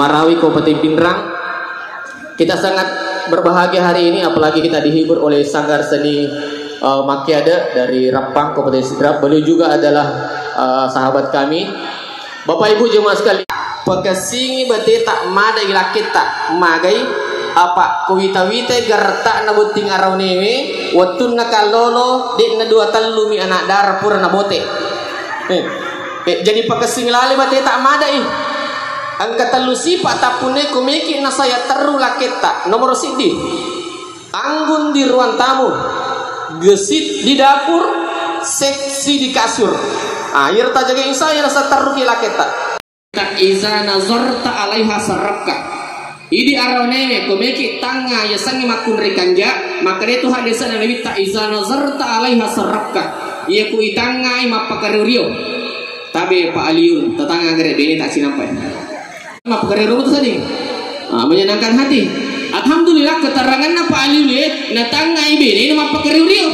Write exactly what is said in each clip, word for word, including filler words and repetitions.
Marawi, Kabupaten Pinrang. Kita sangat berbahagia hari ini, apalagi kita dihibur oleh Sanggar Seni, eh, Makiade dari Rappang, Kabupaten Sidrap. Beliau juga adalah, eh, sahabat kami. Bapak Ibu jemaah sekalian, pakessingi bateta mada ilakketta magai, apa ko wita-witai garetta'na botting araonewe, wettunna kallolo, de'na dua tellumi anak dara pura nabote. Eh, eh, jadi pakessing lale bateta madai. Engka tellu sipa tappunne ko meki nasaya terru lakketta. Nomoro siddi, anggun di ruang tamu, gesit di dapur, seksi di kasur. Ah, iyaro tajaga insya Allah nasa terru ki lakketta. Iza nazarta alaiha sarrafka. Idi araonewe ko meki tangnga yasengnge makkunrai kanja, makkeda tu hadisna Nabitta, iza nazarta alaiha sarrafka. Iya ku itangngai mappakario-rio. Tabe Pak Aliun, tatanga gare bene tak sinampai. Mappakario-rio tu tadi. Ah, menyenangkan hati. Alhamdulillah, keteranganna Pak Aliun, eh, natangngai bene na mappakario-rio.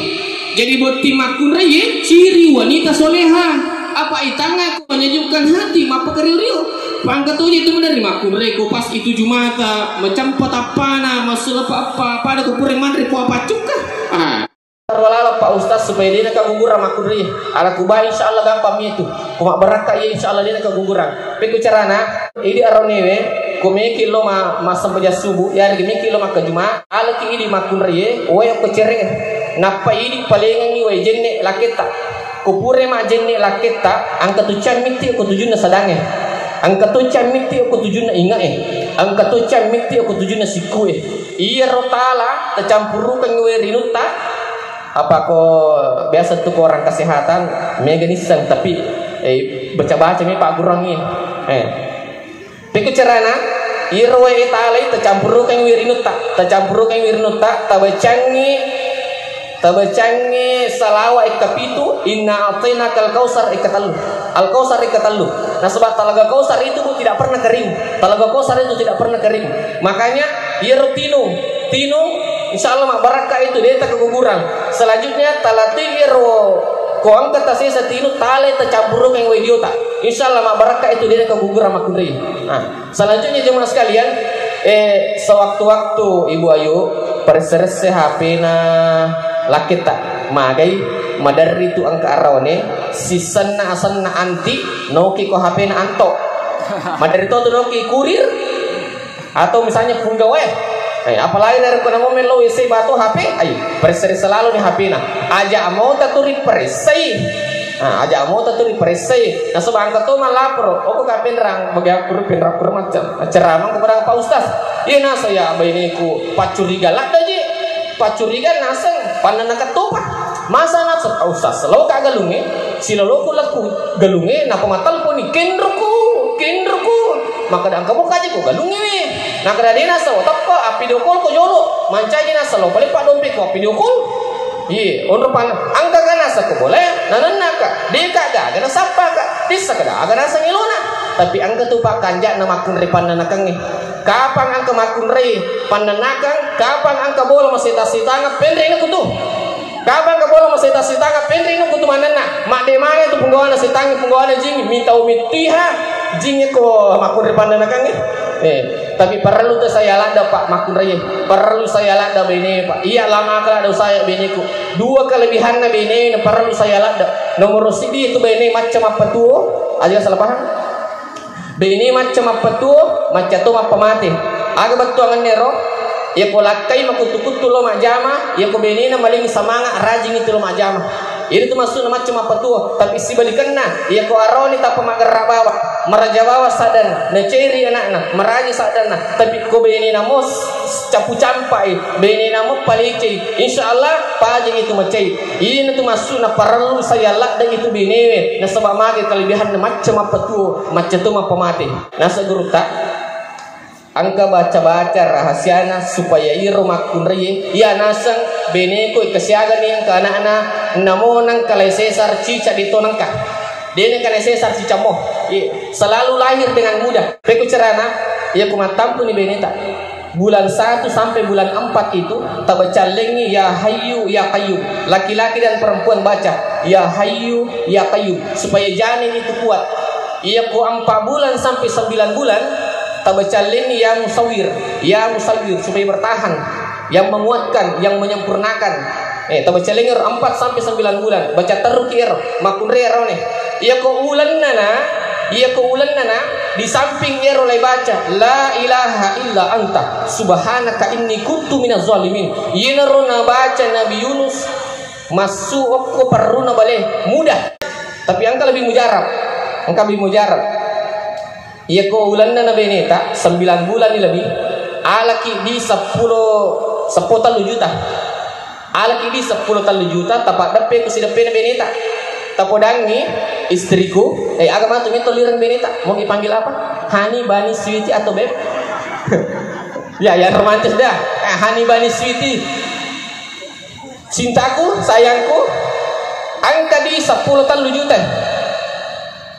Jadi botting makkunrai, eh, ciri wanita soleha. Apa itangnga ko menyejukkan hati, mappakario-rio. Pangka toje tu menari makkunrai ko pas itu Jumata, macampa tappana, massula apa-apa, pada ko pura manre ko apa cukka. Ah. Terwalala Pak Ustaz supaya dena kagugurang makkunrai. Ala kubai insya Allah gampang itu. Kuma barakka iya insya Allah dena kagugurang. Peku carana, idi aronewe, ko meki lo ma, massempajang subuh, ya meki lo makkajuma, alaki idi makkunrai, wae ko cere. Nappa idi palengengi wae jenne laketta. Ko pura majjenne lakketta, engka tu cammitti ko tujunna sadange. Engka tu cammitti ko tujunna inge'e. Engka tu cammitti ko tujunna sikkue. Iyaro tala tacampurukengngi wae rinutta. Apa ko biasa tu ko orang kesehatan, mega nisseng, tapi, eh, baca-baca mi paggurangngi. Eh. Pekko carana, iyaro wae talai tacampurukeng wirinutta, tacampurukeng wirinutta, tabacangngi, tabacangngi salawa ekka pitu, inna a'tainakal kautsar ekka tellu. Al kautsar ekka tellu. Nasaba talaga Kautsar itu, Bu, tidak pernah kering. Talaga Kautsar itu tidak pernah kering. Makanya iyaro tinung, tinung insya Allah mabbarakka itu, deta keguguran. Selanjutnya talatui iyaro ko engka tasesa tinung, talai tacampurukeng wae diota. Insya Allah mabbarakka itu, deta keguguran makkunrai. Nah. Selanjutnya jemaah sekalian, eh, sewaktu-waktu Ibu Ayu paresse-resse H P-na lakketta, magai maderri tu engka arawane, sisenna asenna anti, noki ko H P-na anto. Maderri to tu noki kurir atau misalnya punggawae. Eh, apalagi narekko namo melo W C batu H P, ai, paresse-resse lalo ni H P-na. Aja mota tu riparessai. Nah, aja mota tu riparessai. Nasaba engka to mallaporo, oko ka Penrang, bagi aku Penrang, Penrang macam. Ceramah kepada Pak Ustaz. Iya nasa ya baineku paccuriga ladda je. Paccuriga naseng, pannanakeng topa. Masa naseng, Pak Ustaz, lo ka galunge, siloloku laku galunge, napa matelponi, kenroku, kenroku. Makkeda engka mo kaje ko galunge we. Nakkeda de nasa, teppa, appi dokol ko jolo, mancaji nasa lo, pale pa dompe ko appi dokol. Iye, onro panna, engka ga naseng ko bola, nanennaka, deka gaga nasappaka, dessa kada aga naseng elona. Tapi engka tu pakkanja'na makkunrai pannanakengnge. Kapang engka makkunrai pannanakeng, kapang engka bola masita-sitangeng, penrena kutu. Kapang engka bola masita-sitangeng, penrena kutu manenna. Madde maneng tu punggawana sitangngi, punggawana jingi, mitau mittiha jingi ko makkunrai pannanakengnge. Eh. Tapi parellu tu saya ladda, Pak, makkunrai. Parellu saya ladda bene, Pak. Iya lama kala do saya beneku. Dua kelebihanna bene na parellu saya ladda. Nomor sidi itu bene macca mappatuo. Aja salah paham. Bene macca mappatuo, macca to mappamate. Aga bettuanganna ero? Yako lakkai makuttu-kuttu lo majjama, yako benena maling semangat rajing itu lo majjama. Iyatu maksudna macca mappatuo, tapi sibalikenna, iyako aroni tappa maggerra bawang, maraja bawang saddanna, naceri anakna, maraja saddanna, tapi ko benena mo s-, capu campai, benena mo palecei, insya Allah paja itu macai. Iyatu maksudna parellu saya ladda itu benewe, nasaba mage kelebihanna macca mappatuo, macca to mappamate. Nasa gurutta. Engka baca-baca rahasiana supaya iro makkunraie, iya naseng beneku, kesiagani engka anakna, namo nengka lai sesar, cicak ditto nengka. De nengka lai sesar, cicak mo. Iya, selalu lahir dengan mudah. Pekko carana, iya ku mattampuni beneta. Bulan satu sampai bulan empat itu, tabacallengi ya Hayyu ya Qayyum. Laki-laki dan perempuan baca ya Hayyu ya Qayyum supaya janin itu kuat. Iya ku empat bulan sampai sembilan bulan, Tabacallenni ya musawir, ya musawir, supaya bertahan, yang menguatkan, yang menyempurnakan. Eh, tabacallenni ero empat sampai sembilan bulan. Baca terruki ero, makkunrai ero ne. Iya ko ulannana, iya ko ulannana, di samping ero lai baca, la ilaha illa anta, subhanaka inni kuntu minaz zalimin. Iyanaro nabaca Nabi Yunus, massu okko perruna bale, mudah. Tapi engka lebih mujarab, engka lebih mujarab. Iya ko ulanna na beneta, sembilan bulan ni lebih, alaki di seppulo, seppulo tallu juta. Alaki di seppulo tallu juta, tapaddeppe ku sideppena beneta. Tapodangi istriku, eh, aga matu metto lireng beneta, mau dipanggil apa? Hani, Bani, Sweety, atau Beb? Ya, yang romantis dah. Eh, Hani, Bani, Sweety. Cintaku, sayangku, engka di seppulo tallu juta.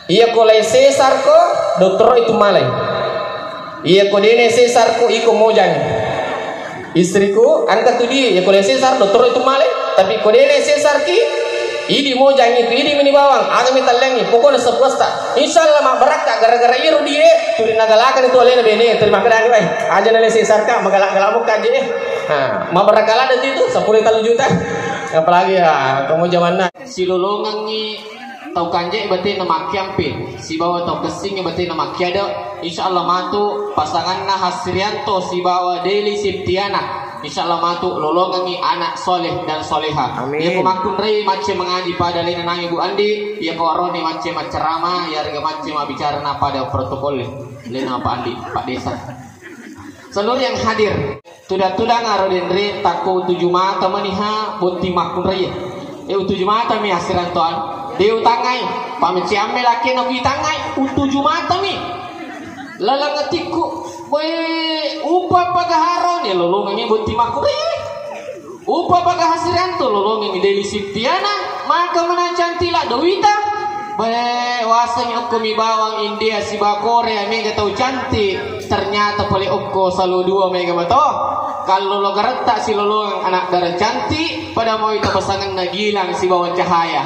Iya ko lai sesar ko, dottoro itu malai. Iya ko dene sesar ko, iko mojang. Istriku, engka tu di, iya ko lai sesar, dottoro itu malai. Tapi ko dene sesar ki, idi mojang itu, idi meni bawang, aga mi tallengi, pokokna sepuasta. Insya Allah mabbarakka gara-gara iro die, turi nagalakani tu alena bene, terima kasih, eh, aja nale sesar ka, magala-gala mukka je, eh. Ha, mabbarakka ladde tu, seppulo tallu juta. Apalagi ya, kamu zamanna. Silolongengngi tau kanje batena makkiampe, sibawa tau kessingngi batena makkiade, insya Allah matu pasanganna Hasrianto sibawa Deli Septiana. Insya Allah matu lolongengngi anak soleh dan soleha. Amin. Iya ko makkunrai macce mengaji pada lena nangi Bu Andi, iya ko aroni macce maccerama, yarega macce mabbicara na pada protokol lena Pak Andi, Pak Desa. Seluruh yang hadir, tudang-tudang aro denre takko utuju mata maniha botting makkunrai. Eh, utuju mata mi Hasriantoan. De utangai, pameciamme lakkena kuitangai, utuju mata mi. Laleng atikku, boe, upa pagaharo ne lolongengngi botting makkunrai. Upa paga Hasrianto lolongengngi Deli Septiana, maka menang cantik la Dewita. Be, wasengngi okko mi bawang India siba Korea mega tau cantik. Ternyata pole okko salo dua mega mato. Kallolo garetta silolongeng anak dara cantik, pada mau ita pasanganna Gilang sibawa Cahaya.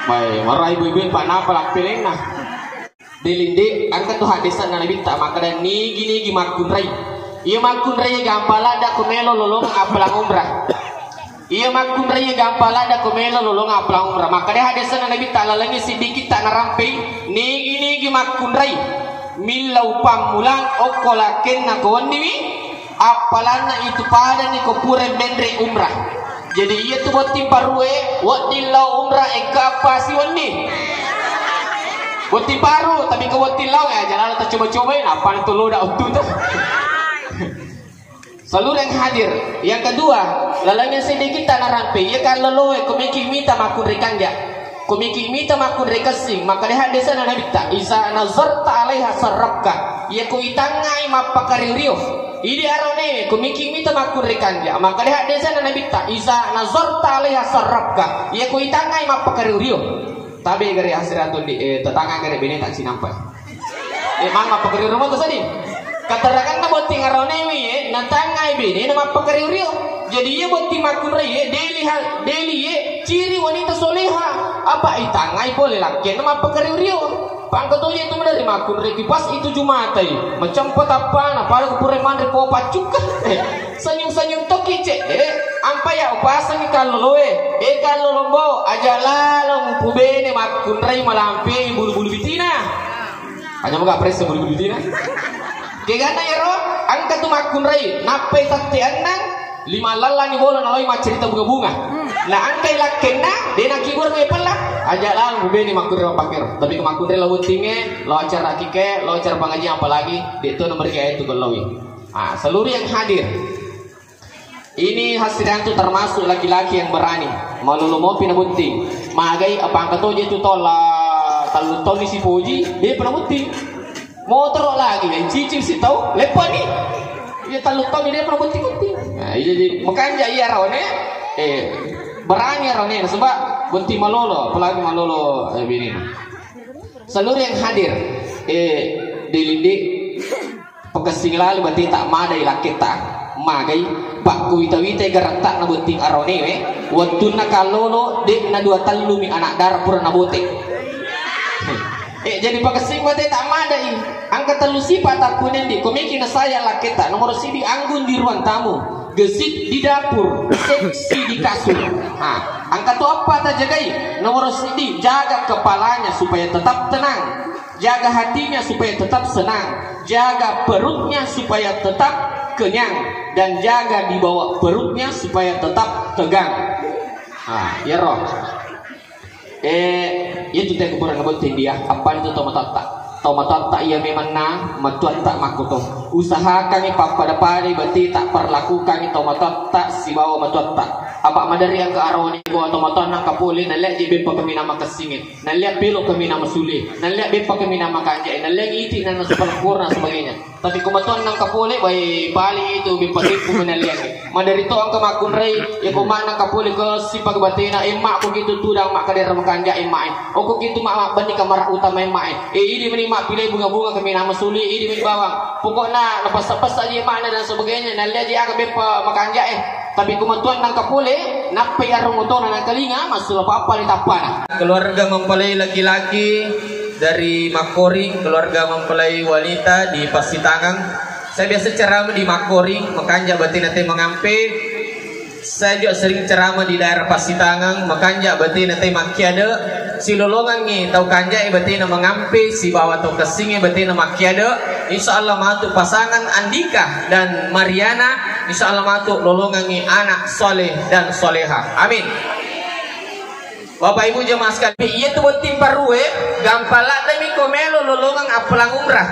Bae, marai ibu-ibu pa napa lappelenna. Delinde, engka tu haddesanna Nabitta makkeda nigi-nigi makkunrai. Iya makkunrai gampang ladda ko melo lolong appalang umrah. Iya makkunrai gampang ladda ko melo lolong appalang umrah. Makkeda haddesanna Nabitta lalengngi siddikitta narampei, nigi-nigi makkunrai millau pammulang okko lakkenna ko wenniwi. Appalanna itu padani ko pura menre umrah. Jadi iya tu botting parue, wedding lao umrah engka apa siwenni. Botting paru, tapi ko botting lao, ya, jalan tercoba-coba, ya, apa itu lo dah utuh tuh. Seluruh yang hadir. Yang kedua, lalengnya sedikit tanah rampe, iya kan loloe, ko miki mita makkunrai kanja. Kumiki mita makkunrai kessing, makkeda haddesanna Nabitta, "Iza nazarta alaiha sarrafka." Iya ku itangngai mappakariu-riu. Idi arone, kumiki mita makkunrai kanja, makkeda haddesanna Nabitta, "Iza nazarta alaiha sarrafka." Iya ku itangngai mappakariu-riu. Tabe gare hasira tondi, eh, tetangga gare bene tak cinampai. Eh, mang mappakariu-riu to seddi. Kataraganna botting aronewi, eh, natangai bene na mappakariu-riu. Jadi iya botting makkunrai, eh, deli ha-, deli, eh, ciri wanita soleha. Apa itangai pole lakkenna mappakariu-riu. Pangka toje tu menari makkunrai kipas itu jumatai. Macampa tappana, pada kupure manre ko paccukka. Eh, senyum-senyum tokki, cek, eh, ampa ya upasangi kalloloe. Eh, kallolombo, aja lalong pubene makkunrai malampe bulu-bulu bitina. Hanya moga presse bulu-bulu tina. Kegana ero, engka tu makkunrai, nappai tette ennang, lima lalani bola naloi maccerita bunga-bunga. Na engkai lakkenna, de nakibur me pella. Aja lalong bubeni makkunrai mappakero. Tapi ko makkunrai lao bottinge, lao acara akike, lao acara pengajian apalagi, de to nomor itu kalau. Ah, seluruh yang hadir. Ini Hasrianto termasuk laki-laki yang berani. Malolo mopi na botting. Magai apa angka toje tu tola tallu tonni sipoji, de pernah botting. Motoro lagi, yang cicil si tau, lepani. Iya tallu tonni de pernah botting-botting. Nah, iya jadi makanja iya rawane. Eh, berani rawane sebab botting malolo, apalagi malolo, eh, bini. Seluruh yang hadir, eh, di Lindi. Pakessing lalo bateta madai lakketta, magai, pakku wita-witai garatta na botting aronewe, wettunna kallolo, de'na dua tellumi anak dara pura nabote. Eh, jadi pakessing mate tak madai. Angka tellu sipa takkunendi, komeki nasaya lakketta. Nomor sidi, anggun di ruang tamu, gesit di dapur, seksi di kasur. Nah, angka to apa tajagai? Nomor sidi, jaga kepalanya supaya tetap tenang, jaga hatinya supaya tetap senang, jaga perutnya supaya tetap kenyang, dan jaga di bawah perutnya supaya tetap tegang. Ah, iyaro. Eh, itu teh kuburan nabotting dia. Apa itu tomatotta? Tomatotta iya memang na matuatta makkuto. Usahakangi pappada-pada bete tak perlakukangi tomatotta sibawa matuatta. Apa madari angka arone bawa tomatoa nangka pole, nalle je beppa kami nama kessinge. Nalle pelo kami nama sule. Nalle beppa kami nama kanjai. Nalle iti nana sepalempurna sebagainya. Tapi ko matuang nangka pole, bai, paling itu beppa tippu menaliangi. Madari to angka makkunrai, ya ko ma nangka pole ke sipak batena, emma ko gitu tudang mak kadera makanja emma e. Oko gitu mak, mak bani kamar utama emma e. Eh, idi meni mak pilih bunga-bunga kami nama suli, idi meni bawang. Pokokna napasa-pasa aja emma dan sebagainya, nalia aja aga beppa makanja e. Tapi ko matuang nangka pole, nappai arung otona nangkalinga, massula papa ni tappana. Keluarga mempelai laki-laki dari Makkori, keluarga mempelai wanita di Passitangang. Saya biasa ceramah di Makkori, makanja batena te mengampe. Saya juga sering ceramah di daerah Passitangang, makanja batena te makkiade. Silolongangi tau kanja e batena mengampe, sibawa tau kessinge batena makkiade. Insya Allah matu pasangan Andika dan Mariana, insya Allah matu lolongangi anak soleh dan soleha. Amin. Bapak Ibu jemaah sekalian, iya tu botting parue, gampang ladde mi ko melo lolongang appalang umrah.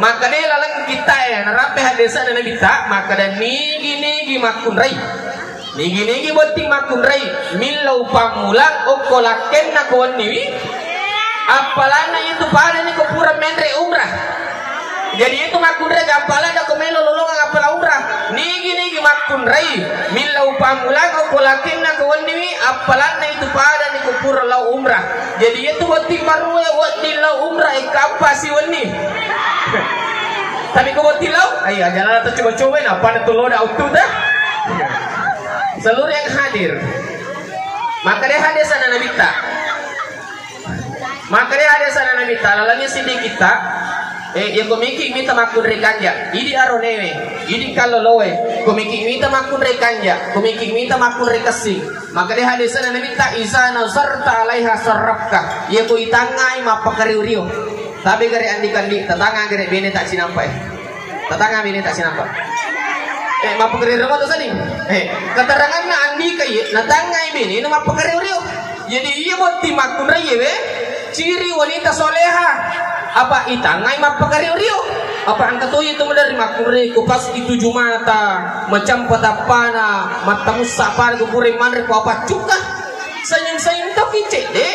Makanya laleng kita ya, narape hadesa dan Nabi ta, maka dan nigi-nigi makkunrai. Nigi-nigi botting makkunrai, millau pammulang okko lakkenna ko wenniwi, appalanna itu pada ni ko pura menre umrah. Jadi itu makkunrai gampang ladde ko melo lolongang appalang umrah. Nigi-nigi makkunrai, millau pammulang okko lakkenna ko wenniwi, appalanna itu pada ni ko pura lao umrah. Jadi itu botting parue wedding lao umrah e kappa si wenni. Tapi ko botting lao, ayo aja lala tu coba-coba na pada tu loda utu dah. Seluruh yang hadir. Maka dia hadir sana Nabi ta. Maka dia ada sana Nabi ta, lalanya sedikit ta. Eh, ya komiki mita makkunrai kanja. Idi aronewe, idi kalloloe. Komiki mita makkunrai kanja, komiki mita makkunrai kessing. Maka dia ada sana Nabi ta, "Iza nazarta alaiha sarrafka." Ya ko itangai mappakariu-riu. Tapi gare andi kandi, tatanga gare bene tak cinampai. Tatanga bene tak cinampai. Eh, mappakariu-riu to sani. Eh, keteranganna Andika iye, natangai bene na mappakariu-riu. Jadi iya botting makkunrai we, ciri wanita soleha. Apa itangai mappakariu-riu? Apa angka to itu dari makkunrai ko pas itu jumata, macampa tappana, mattamussa pada ko pura manre ko apa cukka. Sayang-sayang to kicek de.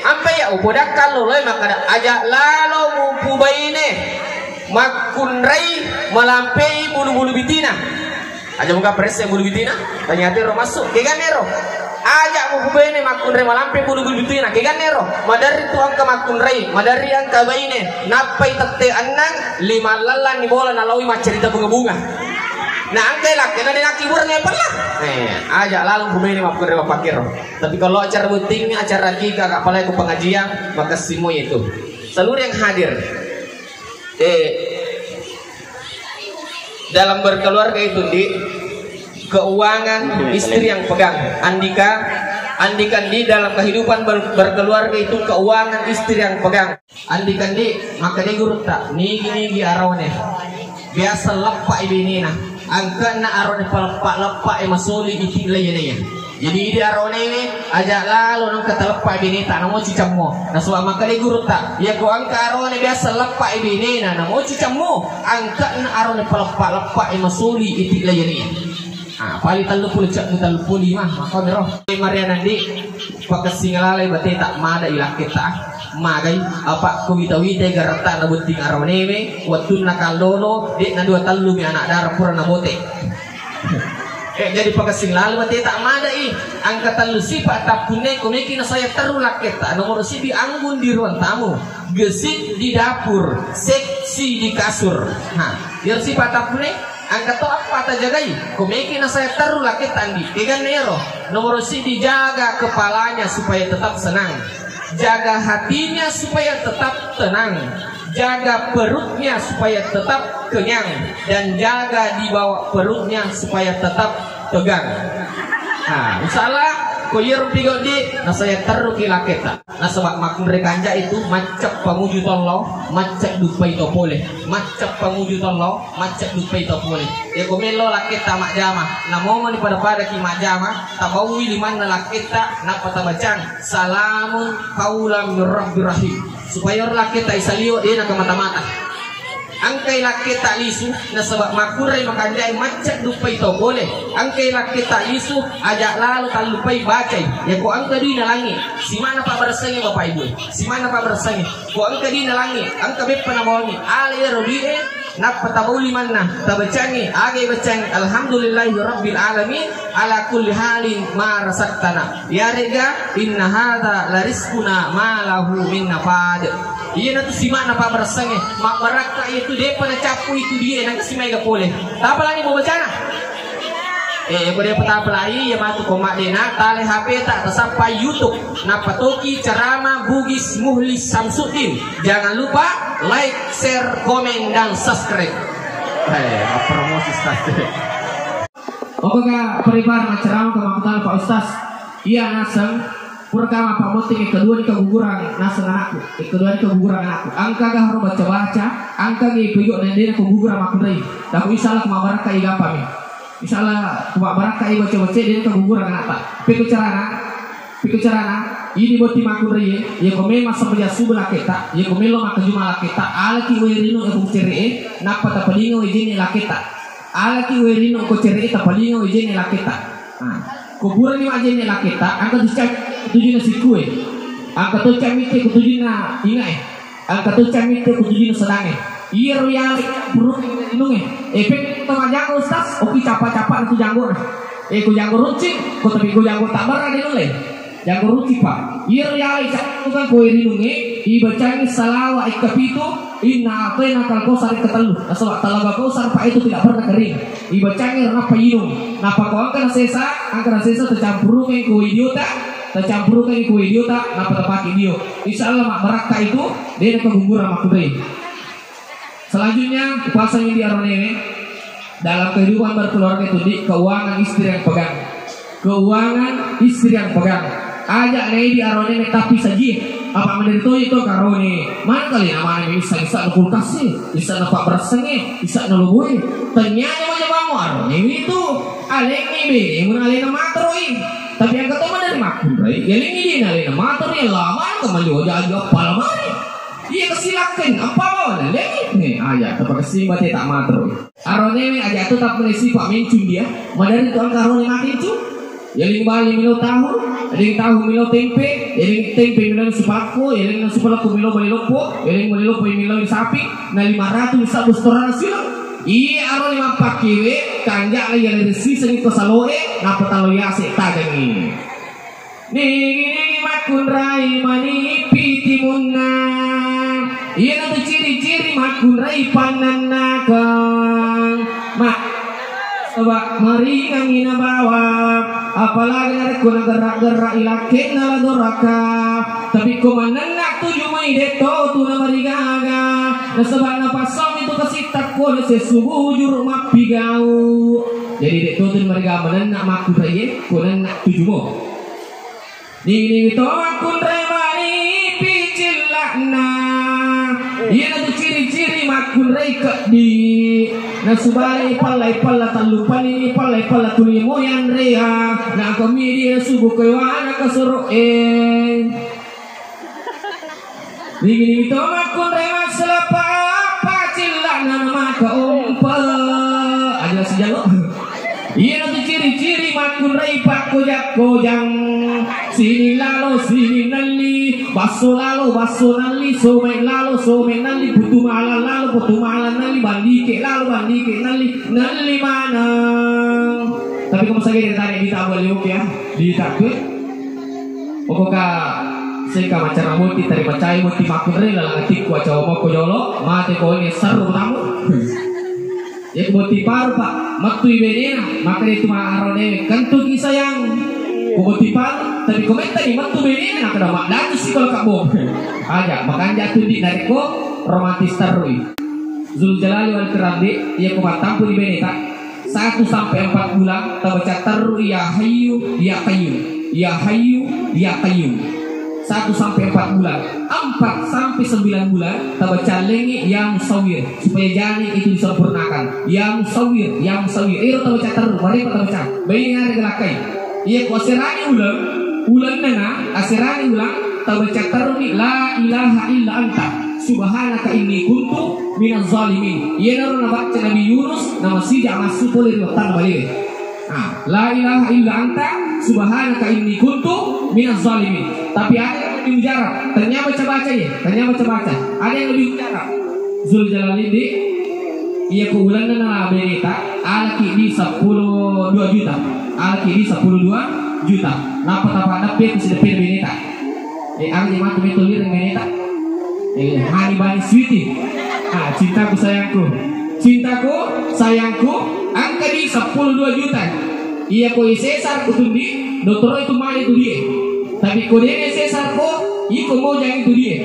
Ampe ya upoda kalloloe makkada aja lalo mupu baine makkunrai malampei bulu-bulu bitina. Aja muka presse bulu bitina, ternyata ero masuk. Kegan ero. Aja mupu baine makkunrai malampe bulu-bulu bitina. Kegan ero. Maderri tu angka makkunrai, maderri angka baine. Nappai tette annang, lima lallan ni bola nalawi maccerita bunga-bunga. Nah, angka lakkena de nakkibureng e pella. Eh, aja lalo mupu baine makkunrai mappakiro. Tapi kalau acara botting, acara akikah, apalagi ke pengajian, maka semua itu. Seluruh yang hadir. Eh, dalam berkeluarga itu, di keuangan istri yang pegang. Andika, Andika di dalam kehidupan ber-, berkeluarga itu keuangan istri yang pegang. Andika di, maka dia gurutta, nigi-nigi arawane. Biasa leppa i benena. Angkanna arone paleppa-leppa e masoli iti layanaya. Jadi idi aronewe aja lalo nengka taleppa i beneta namoci cammo. Nasaba makkeda gurutta, yako angka arone biasa leppa i benena namoci cammo, angkanna arone paleppa-leppa e masoli iti layanaya. Ah, pali tellu puluh cak tellu puluh lima, makamiro. Marianandi, pakessing lalai bateta mada ilakketa. Magai, apa ko wita-wita garatta na botting aronewe, wettunna kallolo, de na dua tellu mi anak dara pura na bote. Eh, jadi pakessing lalu mate tak madai. Angka tellu sipa tappunne komeki na saya teru lakketta. Nomor sibi anggun di ruang tamu, gesit di dapur, seksi di kasur. Nah, biar sipa tappunne angka to apa tajagai. Komeki na saya teru lakketta andi. Kegan nero. Nomor sibi jaga kepalanya supaya tetap senang. Jaga hatinya supaya tetap tenang, jaga perutnya supaya tetap kenyang, dan jaga di bawah perutnya supaya tetap tegang. Nah, insya Allah, ko iyaro pigau di, nasaya terruki laketta. Nasaba makkunrai kanja itu, macca pamuju tollo, macca dupai to pole, macca pamuju tollo, macca dupai to pole. Ya ko melo laketta majjama, namomoni pada-pada ki majjama, tabaui limanna laketta, nappa tabacang, salamun qaulam min rabbir rahim. Supaya ro laketta isalio, de nakamata-mata. Engkai lakketa lisu, nasaba makkunrai makanjai macca dupai to pole. Engkai lakketa lisu, aja lalo tallupai bacai. Ya ko engka dui nalangi, simana pabbaressangi bapak ibu. Simana pabbaressangi. Ko engka dui nalangi, engka beppa nabawangi. Ala iyaro dui e, nappa tabauli manna, tabacangi, aga ibacangi, alhamdulillahi rabbil alamin, ala kulli halin ma razaqtana. Yarega, inna hadza larizquna ma lahu min nafad. Iyanatu simana pabbaressangnge, mabbarakka itu depa nacappu itu dia nangka simaega pole. Tapa lagi mau bacana? Eh, ko depa tapa lagi, ya matu ko maddena, tale H P ta, tasappa YouTube, napatoki ceramah Bugis Muhlis Samsuddin. Jangan lupa like, share, komen, dan subscribe. Eh, promosi status. Oke, Kak, prepare macerama ke Pak Ustaz. Iya, naseng, pura kama Pak Moting, yang kedua ni keguguran naseng anakku. Yang kedua ni keguguran anakku. Engka ga harus baca-baca, engka ga ipigo nendena keguguran makkunrai. Tapi insya Allah kuma barakka i gapami. Insya Allah kuma barakka i baca-baca, dia keguguran anak, Pak. Peko carana, peko carana, ini boti makkunrai, ya ko memang sampai subuh laketa, ya ko melo makkajuma laketa, alaki wae rino ya ko cere, nappa tapalinga wae jenne laketa. Alaki wae rino ko cere, tapalinga wae jenne laketa. Nah, ko purani majjenne laketa, angka tujunna sikkue. Angka to camitte ko tujunna ingae. Angka to camitte ko tujunna sedange. Iyaro yale buruk inunge. Efek to majanggo, Ustaz. Oki capa-capa tu janggona. Eh, ko janggo runcing, ko tapi ko janggo tabara de nulle. Janggo runcing, Pak. Iyaro yale capa ko rinunge, ibacangi salawa ikka pitu, inna a'tainakal kautsar ikka tellu. Nasaba talaga Kautsar, Pak, itu tidak pernah kering. Ibacangi nappa inung. Nappa ko angka nasesa, angka nasesa tacampurukeng ko idiota, tacampurukeng ko idiota, nappa tapake dio. Insya Allah mabbarakka itu, de na keguguran makkunrai. Selanjutnya, kupasangi di aronewe, dalam kehidupan berkeluarga itu di keuangan istri yang pegang. Keuangan istri yang pegang. Aja' naidi aronewe tapi sajie. Apa menderita itu karone. Mana kali namanya bisa, bisa na kulkas sih, bisa na pabbaressangnge, bisa na loboe. Tanyanya aja mamu aronewe itu. Alengi be, mun alena materoi. Tapi yang ketemu dari makkunrai, ya lengi dia alena materoi, lama kembali aja aja apa lamari. Iya, kesilakan, apa mau lele? Nih, aja, terpakai simba teh tak matro. Aronewe aja tu tak punya sifat mencung dia. Madari tu angka arone mati itu. Yaling bali milo tahu, yaling tahu milo tempe, yaling tempe milo supalakko, yaling supalakko milo bali loppo, yaling bali loppo milo sapi, na lima ratus sabu setoran silo. Iya, arone mappakewe, kanja lagi ada resi seni ko saloe, napa talo yase tajangi. Nigi-nigi makkunrai manipi timunna. Iyanatu ciri-ciri makkunrai pannannakang. Ma-, coba maringangi nabawa. Apalagi narekko nagerra-gerra ilakkenna la doraka. Tapi ko manenna tuju mai detto tu namarigaga. Nasaba napassauni tu kasitta ko nasessu bujuru mappigau. Jadi detto tu namarigaga manenna makkunrai e, ko nenna tujumo. Nini to makkunrai mani picilla'na. Iyanatu ciri-ciri makkunrai keddi. Nasubali pallai palla tallu panini pallai palla tuli moyan rea. Na kami dia subuh kewana kasoro e. Nini to makkunrai masalah pa pacilla'na maka ompa. Aja sijalo. Iyanatu ciri-ciri makkunrai pakkoja-kojang. Sini lalo, sini nalli, basso lalo, basso nalli, some lalo, some nalli, putu mala lalo, putu mala nalli, bandike lalo, bandike nalli, nalli maneng. Tapi kamu saja dari tadi kita boleh oke ya, di takut. Okoka seka macara moti tari macai moti makkunrai lalang atikku acawa mokko jolo, mate ko ini seru tamu. Ya, botting paru, Pak. Mettui benena, maka itu ma arone, kentuki sayang. Ko botting palu, tapi ko mettani mettu benena, nakkeda maddatu sikola kabbo. Aja, makanja tu di narekko romantis terrui. Zuljalali wal Ikram di, iya ko mattampu di beneta, satu sampai empat bulan, tabaca terru ya hayyu ya qayyum. Ya hayyu ya qayyum. Satu sampai empat bulan. Empat sampai sembilan bulan, tabaca lengi ya musawwir. Supaya jani itu disempurnakan. Ya musawwir, ya musawwir. Ero tabaca terru, mereka tabaca. Bayi hari gelakai. Iya, ko aserani uleng, uleng nana, aserani uleng, tabaca terruni, "La ilaha illa anta, subhanaka inni kuntu minaz zalimin." Iyanaro nabaca Nabi Yunus, namasija massu pole ri wettanna baliwe. Ah, "La ilaha illa anta, subhanaka inni kuntu minaz zalimin." Tapi ada yang lebih mujarab, tanya baca-baca ya, tanya baca-baca. Ada yang lebih mujarab. Zuljalali di, iya ko ulenna na beneta, alaki di seppulo dua juta. Alaki di seppulo dua juta. Nappa tapaddeppe ku sideppe beneta. Eh, aga je matu meto lireng beneta. Eh, hani bani sweetie. Ah, cintaku sayangku. Cintaku sayangku, angka di seppulo dua juta. Iya ko isesar ku tundi, dotoro itu male tu die. Tapi ko dene sesar ko, iko mojang itu die.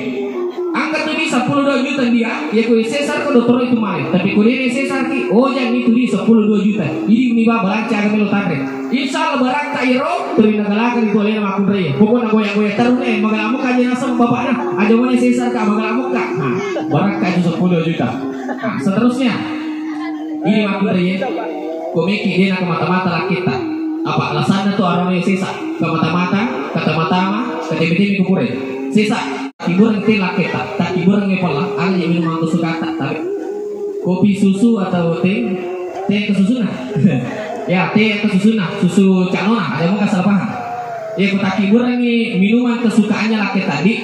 Angka tu di seppulo dua juta dia, iya ko isesar ko dotoro itu male. Tapi ko dene sesar ki, ojang itu di seppulo dua juta. Ini mi ba balanca aga melo tanre. Insya Allah barakka iro, teri nagalaka itu alena makkunrai. Pokokna goya-goya terus ne, magalamu kaje nasem bapakna. Aja mone sesar ka, magalamu ka. Nah, barakka itu seppulo juta. Nah, seterusnya. Ini makkunrai. Komeki dena kemata-mata lakita. Apa alasanna tu arone sesa? Kemata-mata, kata matama, kateme-teme kupure. Sesa, hiburan te lakita. Tak hiburan nge pala. Ada yang minum angko sukata. Tapi kopi susu atau teh? Teh ke susuna. Ya, teh ke susuna. Susu canona. Ada yang mau kasar paham? Ya, ko takkiburangngi minuman kesukaannya laki tadi,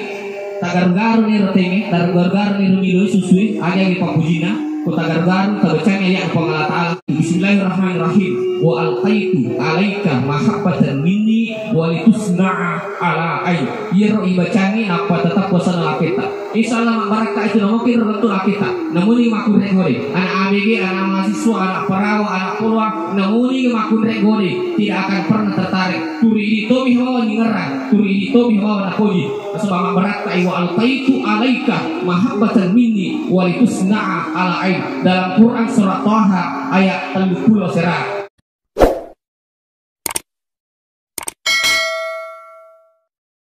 tagaru-garu ni rotenge, tagaru-garu ni rumiloi susui, aja lagi pappujina, ko tagaru-garu, tabacangi ayat Puang Allah Ta'ala. Bismillahirrahmanirrahim. Wa alqaitu alaika mahabbatan minni wa litusna'a ala ain. Iyaro ibacangi nappa tetap wasana laketa. Insya Allah, mabbarakka itu namoki ro lettu lakita. Namuni makkunre gode. Anak A B G, anak mahasiswa, anak perawa, anak polwa, namuni makkunre gode. Tidak akan pernah tertarik. Turi ini tomi hawa ningerang. Turi ini tomi hawa napoji. Sebab mabbarakka iwa alqaitu alaika mahabbatan minni walitusna'a ala ain. Dalam Quran surat Taha ayat tellu puluh sera.